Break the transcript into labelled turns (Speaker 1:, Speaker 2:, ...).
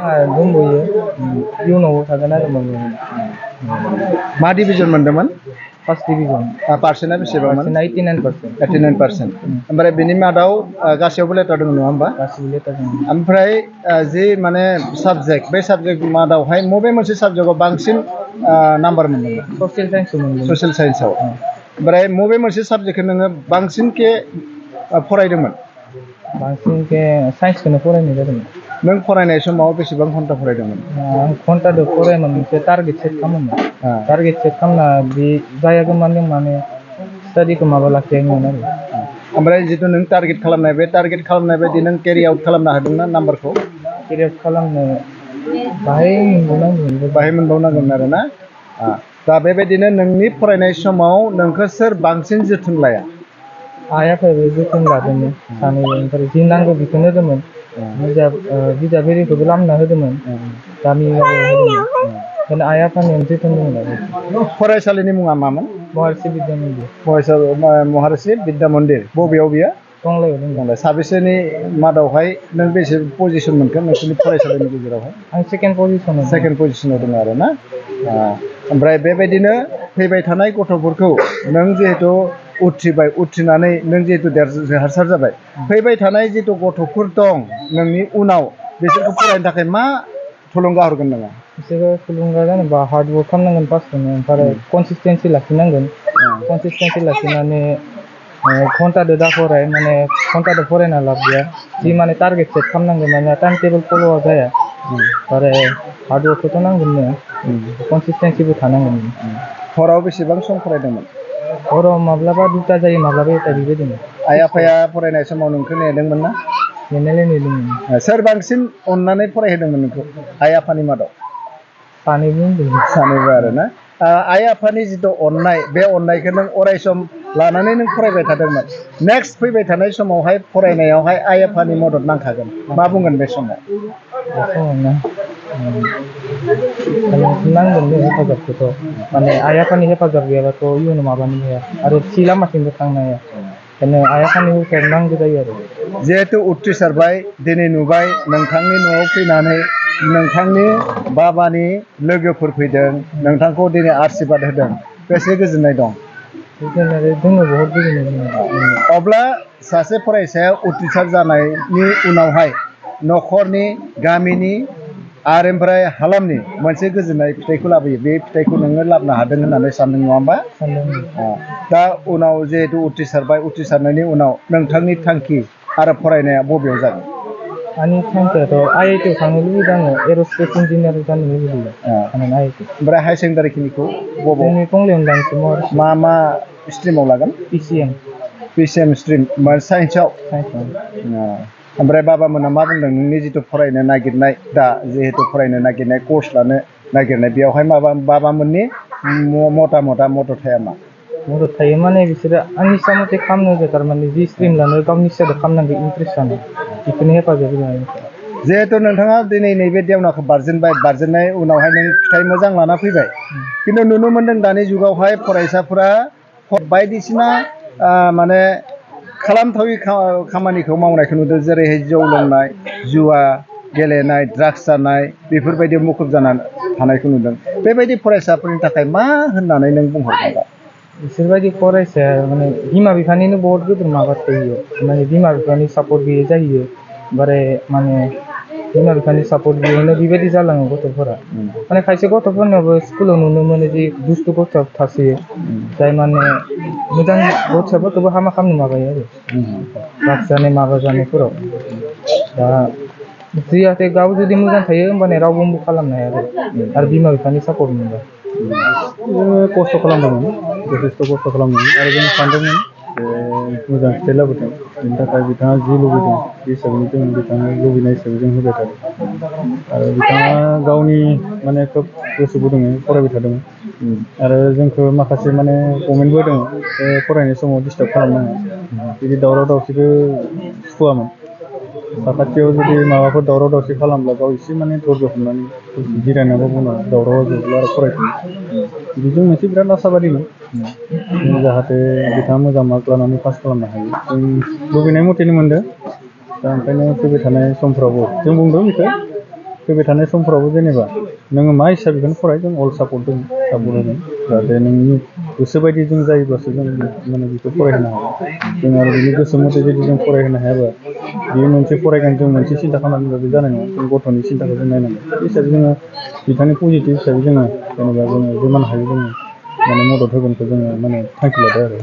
Speaker 1: दंबोयो इयुनावबो थागोन आरो मोनगोन।
Speaker 2: मा डिभिजन मोनदोंमोन?
Speaker 1: First division.
Speaker 2: पार्सेन्टआ बेसेबांमोन?
Speaker 1: 89%।
Speaker 2: 89%। ओमफ्राय बेनि मादाव गासैयावबो लेटार दङ नङा होमबा?
Speaker 1: गासिबो लेटार दङ।
Speaker 2: ओमफ्राय जि माने साबजेक्ट बे साबजेक्ट मादावहाय बबे मोनसे साबजेक्टआव बांसिन नाम्बार मोनदोंमोन?
Speaker 1: ससियेल साइन्सआव मोनदों।
Speaker 2: ससियेल साइन्सआव। ओमफ्राय बबे मोनसे साबजेक्टखौ नोङो बांसिनखे फरायदोंमोन?
Speaker 1: बांसिनखे साइन्सखौनो फरायनाय जादोंमोन।
Speaker 2: नों फरायनाय समाव बेसेबां घन्टा फरायदोंमोन?
Speaker 1: आं घन्टादो फरायामोन, मोनसे टारगेट सेट खालामोमोन। टारगेट सेट खालामना बे जायागौमानि माने स्टाडिखौ माबा लाखियामोन आरो।
Speaker 2: ओमफ्राय जिथु नों टारगेट खालामनाय बे टारगेट खालामनाय बायदि नों केरि आउट खालामनो हादोंना नाम्बारखौ?
Speaker 1: केरि आउट खालामनो बाहाय
Speaker 2: मोनबावनांगोन आरो ना। दा बेबायदिनो नोंनि फरायनाय समाव नोंखौ सोर बांसिन जोथोन लाया?
Speaker 1: आइ आफायाबो जोथोन लादोंमोन सानैबो। ओमफ्राय जि नांगौ बेखौनो होदोंमोन। बिजाब एरिखौबो लामना होदोंमोन। गामियाव होदोंमोन। आइ आफानि जोथोन दंमोन आरो।
Speaker 2: फरायसालिनि मुङा मामोन?
Speaker 1: महारिशि विद्या मन्दिर।
Speaker 2: महारिशि विद्या मन्दिर। बबेयाव बियो?
Speaker 1: टंलायाव दङ।
Speaker 2: साबेसेनि मादावहाय नों बेसे पजिसन मोनखो नोंसोरनि फरायसालिनि गेजेरावहाय?
Speaker 1: आं सेकेन्ड पजिसनाव।
Speaker 2: सेकेन्ड पजिसनाव दङ आरो ना। ओमफ्राय बेबायदिनो फैबाय थानाय गथ'फोरखौ नों जिहेथु उथ्रिनानै नों जिहेतु देरहासार जाबाय, फैबाय थानाय जिथु गथ'फोर दं नोंनि उनाव, बिसोरखौ फरायनो थाखाय मा थुलुंगा हरगोन नोङो?
Speaker 1: बिसोरो थुलुंगा जानोबा हार्डवर्क खालामनांगोन फार्स्टआवनो। ओमफ्राय कनसिसटेन्सि लाखिनांगोन। कनसिसटेन्सि लाखिनानै घन्टादो दा फराय, माने घन्टादो फरायना लाब गैया। जि माने टारगेट सेट खालामनांगोन, माने टाइम टेबल फल' जाया। आरो हार्डवर्कखौथ' नांगोननो, कनसिसटेन्सिबो थानांगोन।
Speaker 2: हराव बेसेबां सम फरायदोंमोन?
Speaker 1: हराव माब्लाबा 2ता जायो, माब्लाबा 1ता बेबायदिनो।
Speaker 2: आइ आफाया फरायनाय समाव नोंखौ नेदोंमोन ना?
Speaker 1: नेनायलाय नेदोंमोन।
Speaker 2: सोर बांसिन अननानै फरायहोदोंमोन नोंखौ आइ आफानि मादाव?
Speaker 1: सानैबो होनदों।
Speaker 2: सानैबो आरो ना। आइ आफानि जिथु अननाय, बे अननायखौ नों अरायसम लानानै नों फरायबाय थादोंमोन। नेक्स्ट फैबाय थानाय समावहाय फरायनायावहाय आइ आफानि मदद नांखागोन, मा बुंगोन बे समाव?
Speaker 1: नांगोन हेफाजाबखौथ'। माने आइ आफानि हेफाजाब गैयाबाथ' इयुनाव माबानो हाया आरो थि लामाथिंबो थांनो हाया। बेखायनो आइ आफानि हेल्प नांगौ जायो आरो।
Speaker 2: जिहेतु उथ्रिसारबाय, दिनै नुबाय नोंथांनि न'आव फैनानै नोंथांनि बाबानि लोगोफोर फैदों, नोंथांखौ दिनै आशीर्बाद होदों, बेसे गोजोननाय दं?
Speaker 1: बहुत गोजोननाय दङ।
Speaker 2: अब्ला सासे फरायसाया उथ्रिसार जानायनि उनावहाय न'खरनि, गामिनि आरो ओमफ्राय हालामनि मोनसे गोजोननाय फिथाइखौ लाबोयो। बे फिथाइखौ नोङो लाबोनो हादों होननानै सानदों नङा होमबा? दा उनाव जिहेतु उथ्रिसारबाय, उथ्रिसारनायनि उनाव नोंथांनि थांखि आरो फरायनाया बबेयाव जागोन?
Speaker 1: आंनि थांखियाथ' IIT आव थांनो लुबैदों आङो, एर'स्पेस इन्जिनियार जानो लुबैदों।
Speaker 2: ओमफ्राय हायार सेकेन्डारिखिनिखौ बबाव?
Speaker 1: जोंनि टंलायावनो लानोसै महारिशि।
Speaker 2: मा स्ट्रिमाव लागोन?
Speaker 1: PCM।
Speaker 2: PCM स्ट्रिम, साइन्सआव? ओमफ्राय बाबामोना मा बुंदों नोंनि जिथु फरायनो नागिरनाय, दा जिहेतु फरायनो नागिरनाय, कर्स लानो नागिरनाय, बेयावहाय बाबामोननि मदद थाया मा?
Speaker 1: मदद थायो माने बिसोरो आंनि इस्सा मथे खालामनो होयो, थारमाने जि स्ट्रिम लानो गावनि इस्साजों खालामनांगौ, इन्ट्रेस्ट जानो, बेखौनो हेफाजाब होयो।
Speaker 2: जिहेतु नोंथाङा दिनै नैबे देवनाखौ बारजेनबाय, बारजेननाय उनावहाय नों फिथाइ मोजां लाना फैबाय, खिन्थु नुनो मोनदों दानि जुगावहाय फरायसाफोरा बायदिसिना माने खालामथावै खामानिखौ मावनायखौ नुदों, जेरैहाय जौ लोंनाय, जुवा गेलेनाय, ड्राग्स जानाय, बेफोरबायदि मुखुब जानानै थानायखौ नुदों। बेबायदि फरायसाफोरनि थाखाय मा होननानै नों बुंहरगोन दा?
Speaker 1: बिसोरबायदि फरायसाया माने बिमा बिफानिनो बहुत गिदिर माबा थायो, माने बिमा बिफानि सापर्ट गैयै जायो। बारे माने बिमा बिफानि सापर्ट गैयैनो बेबायदि जालाङो गथ'फोरा। माने खायसे गथ'फोरनावबो स्कुलाव नुनो मोनो जि दुस्थु गथ' थासोयो, जाय माने मोजां गथ'फोरखौबो हामा खालामनो माबायो आरो, ड्राग्स जानाय माबा जानायफोराव। दा जाहाथे गाव जुदि मोजां थायो होमबाने रावबो खालामनो हाया आरो बिमा बिफानि सापर्ट मोनबा।
Speaker 3: खस्थ' खालामदोंमोन, जथेस्थ' खस्थ' खालामदोंमोन आरो जों सानदोंमोन मोजां फिथाइ लाबोथों, बेनि थाखाय बिथाङा जि लुबैदों बे हिसाबैनो जों बिथाङा लुबैनाय हिसाबै जों होबाय थादों। आरो बिथाङा गावनि माने खोब गोसो गुदुङै फरायबाय थादोंमोन आरो जोंखौ माखासे माने कमेन्टबो होदोंमोन, फरायनाय समाव डिस्टार्ब खालामनाङा, बिदि दावराव दावसिखौ सुखुवामोन। साखाथियाव जुदि माबाफोर दावराव दावसि खालामब्ला गाव एसे माने धैर्य हमनानै जिरायनांगौ, बुङो दावरावआ जोबब्ला आरो फरायफिनो। बिजों मोनसे बिराद आसाबादिमोन, जाहाथे बिथाङा मोजां मार्क लानानै पास खालामनो हायो। जों लुबैनाय मथेनो मोनदों। दा ओंखायनो फैबाय थानाय समफ्रावबो जों बुंदों बेखौ फैबाय थानाय समफोरावबो जेनेबा नोङो मा हिसाबै बेखौनो फराय जों अल सापर्ट दङ सापर्ट होगोन जाहाथे नोंनि गोसो बायदि जों जायोब्लासो जों माने बेखौ फरायहोनो हागोन जों आरो बिनि गोसो मथे जुदि जों फरायहोनो हायाबा बेयो मोनसे फरायगोन जों मोनसे सिन्था खालामनानै बे जानाय नङा जों गथ'नि सिन्थाखौ जों नायनांगोन बे हिसाबै जोङो बिथांनि पजिटिभ हिसाबै जोङो जेनेबा जोङो जिमान हायो जोङो माने मदद होगोनखौ जोङो माने थांखि लादों आरो